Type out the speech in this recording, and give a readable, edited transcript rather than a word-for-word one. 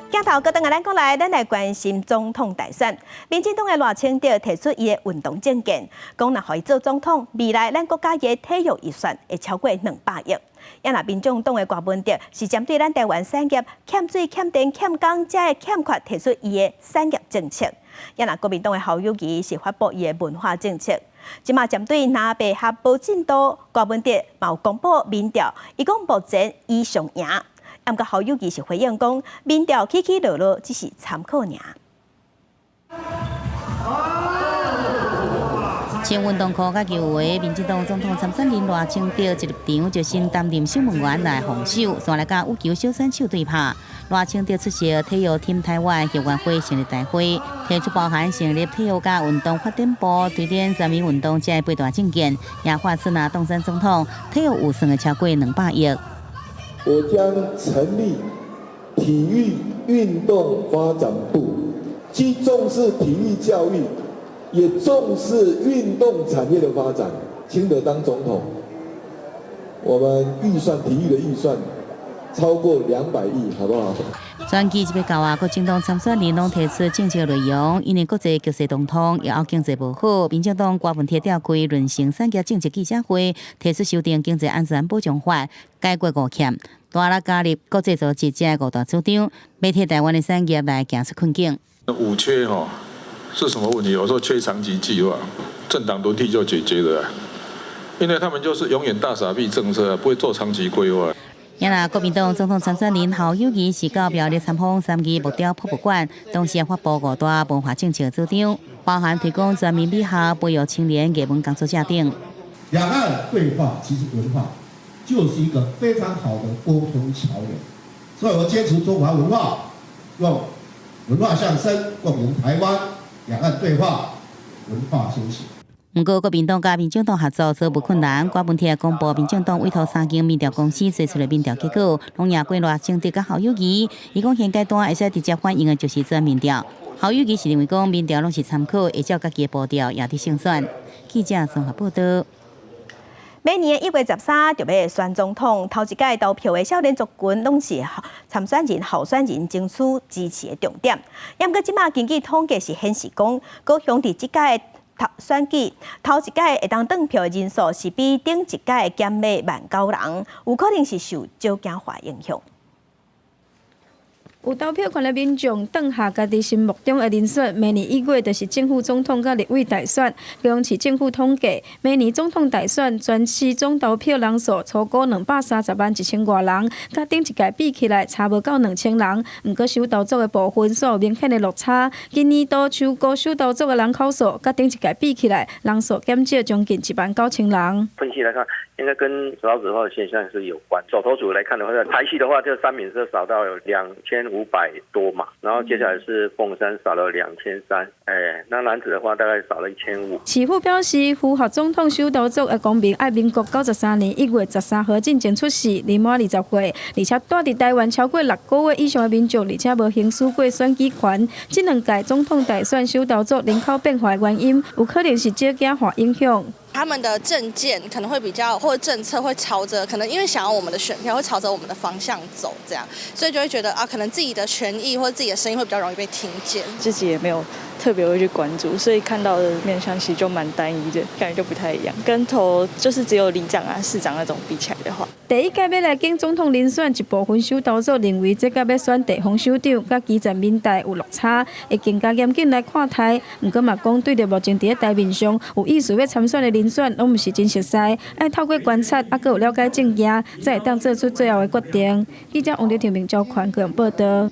鏡頭閣轉來咱國內，咱來關心總統大選。民進黨的賴清德提出伊的運動政見，講若予伊做總統，未來咱國家的體育預算會超過200億。也若民眾黨的柯文哲是針對咱台灣產業欠水、欠電、欠工，這个欠缺提出伊的產業政策。也若國民黨的侯友宜是發布伊的文化政策。這馬針對藍白合無進度，柯文哲嘛有公布民調，伊講目前伊上贏。毋過侯友宜是回應講，民調起起落落只是參考爾。穿運動褲佮球鞋，民進黨總統參選人賴清德一入場就先擔任守門員來防守，煞來佮羽球小選手對拍。賴清德出席體育挺台灣後援會成立大會，提出包含成立體育佮運動發展部、推展全民運動這八大政見，也發出若當選總統，體育預算會超過200億。我將成立體育運動發展部，既重視體育教育，也重視運動產業的發展。清德當總統，我們預算體育的預算超過200億，好不好？選舉這欲到啊，各政黨參選人攏提出政策內容，因為國際局勢動盪，也經濟無好，民進黨柯文哲召開論成產業政策記者會，提出修訂經濟安全保障法，解決五欠，大力加入國際組織這五大主張，欲替台灣的產業來行出困境。五缺吼是什麼問題？我說缺長期計劃，政黨輪替就解決了，因為他們就是永遠大傻逼政策，不會做長期規劃。也若國民黨總統參選人侯友宜是到苗栗參訪三義木雕博物館，同時發布五大文化政策主張，包含推廣全民美學、培育青年藝文工作者等。兩岸對話其實文化就是一個非常好的溝通橋梁，所以我堅持中華文化，用文化相聲共贏台灣，兩岸對話，文化先行。毋過，國民黨佮民進黨合作做無困難。柯文哲公布民進黨委託三間民調公司做出的民調結果，攏贏過賴清德佮侯友宜。伊講現階段會使直接反映的就是這民調。侯友宜是認為講民調攏是參考，會照家己的步調也佇勝選。記者綜合報道。每年1月13就欲選總統，頭一屆投票的少年族群攏是參選人、候選人爭取支持的重點。毋過這馬根據統計是顯示講，高雄佇這屆頭選舉頭一屆會當轉票的人數是比頂一屆減了1.9萬人，有可能是受少子化影響。有投票權的民眾，轉下家己心目中的人選。明年1月就是正副總統佮立委大選。高雄市政府統計，明年總統大選全市總投票人數初估230萬1千外人，佮頂一屆比起來差無夠2000人。毋過首投族的部分，煞有明顯的落差。今年度首估首投族的人口數，佮頂一屆比起來，人數減少將近1.9萬人。分析來看，應該跟少子化的現象是有關。首投族來看的話，台西的話，這三民是少到有2500多嘛，然後接下來是鳳山少了2300，哎，那楠梓的話大概少了1500。市府表示，符合總統首投族的公民，愛民國93年1月13號進前出世，年滿20歲，而且蹛佇台灣超過6個月以上的民眾，而且無行使過選舉權。這兩屆總統大選首投族人口變化的原因，有可能是少子化影響。他們的政見可能會比較，或者政策會朝着可能因為想要我們的選票，會朝着我們的方向走，這樣，所以就會覺得啊，可能自己的權益或者自己的聲音會比較容易被聽見。自己也沒有特別會去關注，所以看到的面向其實就蠻單一的，感覺就不太一樣。跟投就是只有里長啊、市長那種比起來的話，第一屆欲來競總統人選，一部分首投族認為這屆欲選地方首長，佮基層民代有落差，會更加嚴謹來看待。毋過嘛講，對著目前佇咧台面上有意思欲參選的人選，攏毋是真熟似，愛透過觀察，猶閣有了解政見，才會當做出最後的決定。記者王劉庭明、趙寬個人報道。